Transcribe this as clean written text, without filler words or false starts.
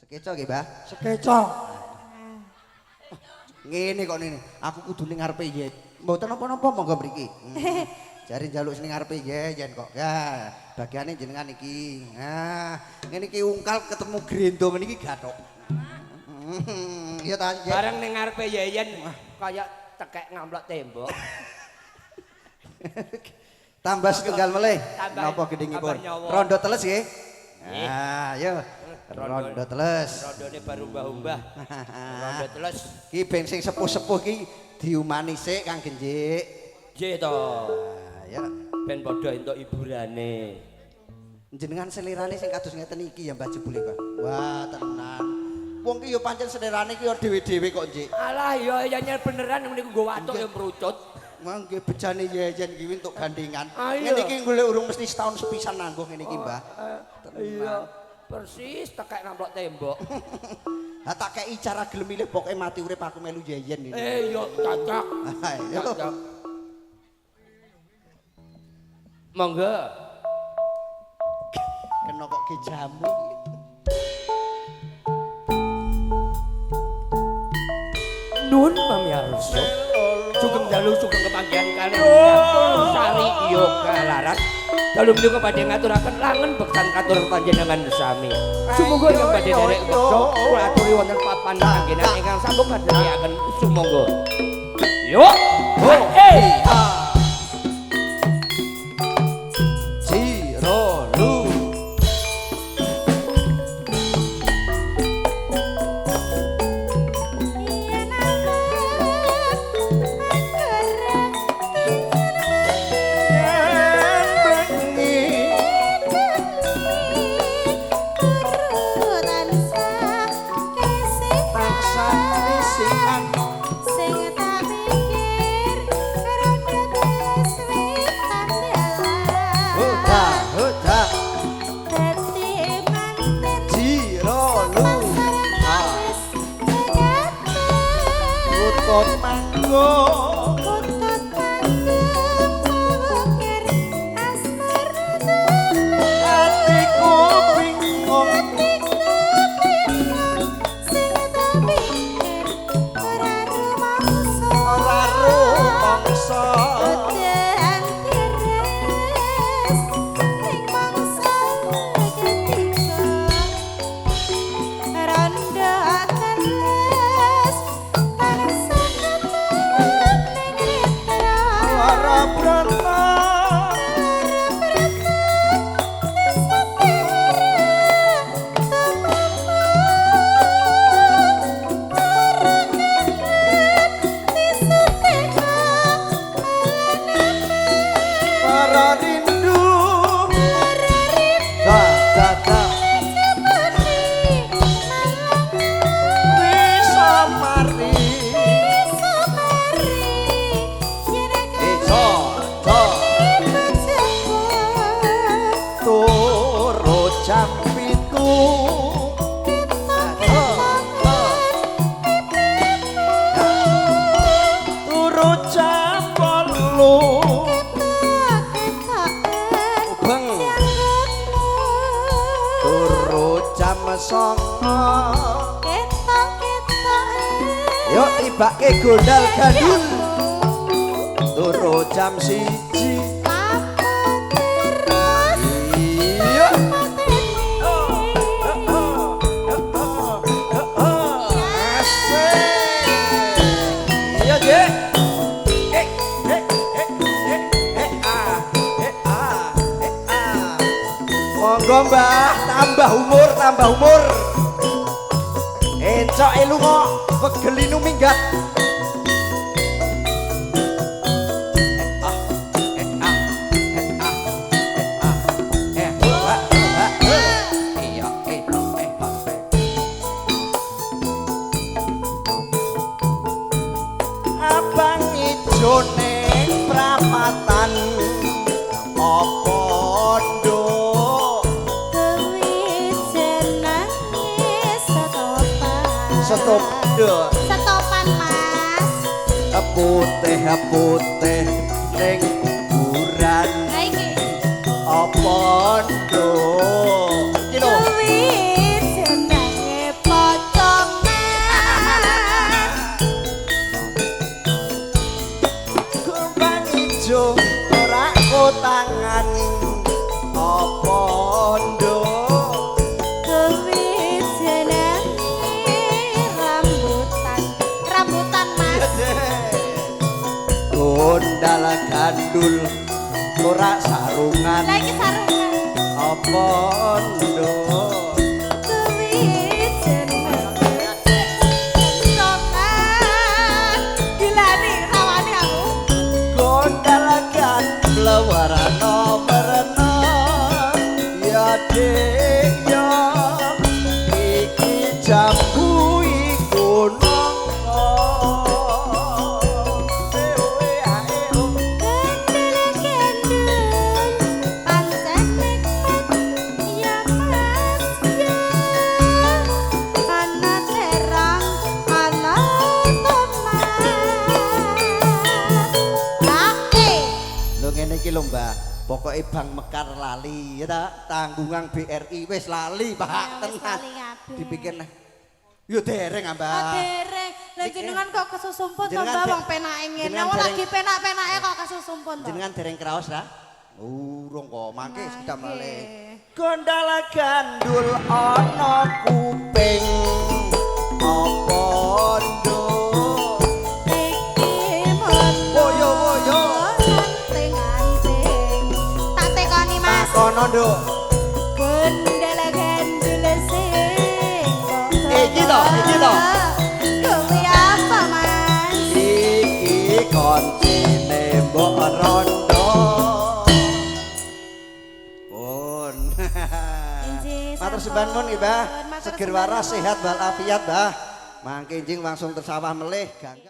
Sekeca nggih, Mbah. Sekeca. Ngene kok ngene. Aku kudu ning ngarepe yen. Mboten napa-napa monggo mriki. Jare njaluk sing ngarepe yen kok. Ya, bagiane jenengan iki. Nah, ngene iki ungkal ketemu grendo ngene iki gathok. Iya ta, Yen. Bareng ning ngarepe Yeyen kaya tekek ngamplok tembok. Tambah setunggal melih. Tambah- Napa gendhingipun? tambah nyawa. Rondo teles nggih. Nah, ayo. Rondo teles. Rondone baru umbah-umbah. Rondo teles. Ki ben sing sepuh-sepuh ki diumani sik Kang Genjik. Nggih to. Nah, ya. Ben padha entuk hiburane. Jenengan selerane sing kados ngeten iki ya Mbah jebule kok. Wah, tenan. Wong ki ya pancen selerane ki ya dhewe-dhewe kok, Njik. Alah ya ya beneran niku nggo watuk ya merucut. Mangke bejane yeyen ki entuk gandengan. Ah, iya. Ngene iki golek urung mesti setahun sepisan nangguh ngene iki, Mbah. Iya, persis tekek ngamplok tembok. Ha tak kei cara gelem milih pokoke mati urip aku melu yeyen ini. Eh yo cocok. Ayo. Cocok. Monggo. Kena kok ge jamu iki. Nun pamirsa. Sugeng dalu sugeng kepanggihan kaliyan Sari Yoga Laras. Dalu menika badhe ngaturaken langen beksan katur panjenengan sami. Sumangga ingkang badhe nderek beksa kula aturi wonten papan panggenan ingkang sampun kadhawuhaken sumangga. Yo, ho, hey. Jiro lu. Yen awet angger Yen bengi turu tansah tansah kesinan. Sing tak pikir rondo teles wetan dalan. Huda huda Dadi manten jiro lu. Ah. wis mekaten. Kutut manggo Kutut panggem mawukir asmara tenan. atiku bingung. Atiku bingung sing tak pikir ora rumangsa. Ora rumangsa. Udan deres ning mangsa ketiga. Rondo teles tansah ketep ning ritra. Lara brata para rindu. Da da da bisa mari. Iso do turu jam 7. Turu jam 8. Ubeng turu jam 9. Yo tibake gondal gandul. Turu jam 1. Iya. Asik. Iya, Jek. Eh, eh, eh, eh, eh, ah, eh, ah, eh, ah. Monggo Mbah, tambah umur, tambah umur. Encoke lunga, pegelinu minggat. Eh, ah, eh, ah, eh, ah, eh, ah, eh, ah, ah, eh. Iya, eh, eh, eh. Abang ijo ning prapatan apa nduk stop nduk. Setopan Mas. Putih putih ning kuburan Lah iki. apa nduk iki lho. Kuwi jenenge Gondal gandul ora sarungan. Lah iki sarungan. Apa nduk? Kuwi jenenge Sokan. Gila nih rawane aku. Gondal gandul warna werna ya dik ya iki jambu iku nangka. Kendel kendel pancen nikmat ya Mas ya. Ana terong ana tomat. Oke. Lho ngene iki lho Mbah, pokoke Bank Mekar lali ya ta, tanggungan BRI wis lali Pak, Ya, wis tenan. lali kabeh. Dipikir nah. Yo dereng ah, Mbah. Oh dereng. Lah jenengan kok kesusumpun to Jenengan Mbah wong penake ngene. jenengan Wong dereng- lagi penak-penake kok kesusumpun to. Jenengan dereng kraos ra? Urung kok, mangke sudah Mangke. malih. Gondal gandul ana kuping. Apa nduk? Iki mono. Woyo, woyo. Anting-anting. Tak tekoni Mas. Takono nduk. Gondal gandul sing kok Iki to, iki to. Kuwi apa Mas? Iki koncine mbok rondo. Pun. Injih, Matur sampun. sembah nuwun nggih, Mbah. Matur Seger sembah waras nuwun. sehat walafiat, Mbah. Mangke enjing langsung tersawah melih. Gangga.